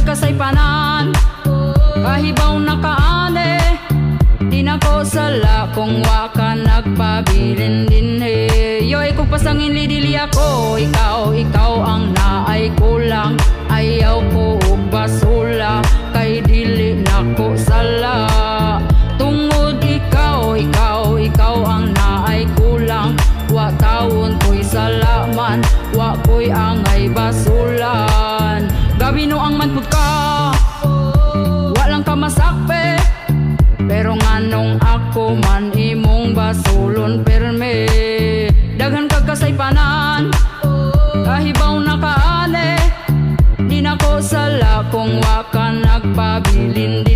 Kasaypanan. Kahibaw na ka ane. Di na ko sala kung wa ka nagpabilin dinhi. Yoy kung pasangin dili ako. Ikaw, ikaw ang naay kulang. Ayaw ko og basula kay dili nako sala. Tungod ikaw, ikaw, ikaw ang naay kulang. Wa tawon ko'y salaman. Wa ko'y angay basulan. Gabi no ang manpud ka. Walang ka masakpe. Pero nganong ako man imong basulon perme? Daghan kag kasaypanan. Kahibaw na ka ane. Di na ko sala kung wa ka nagpabilin.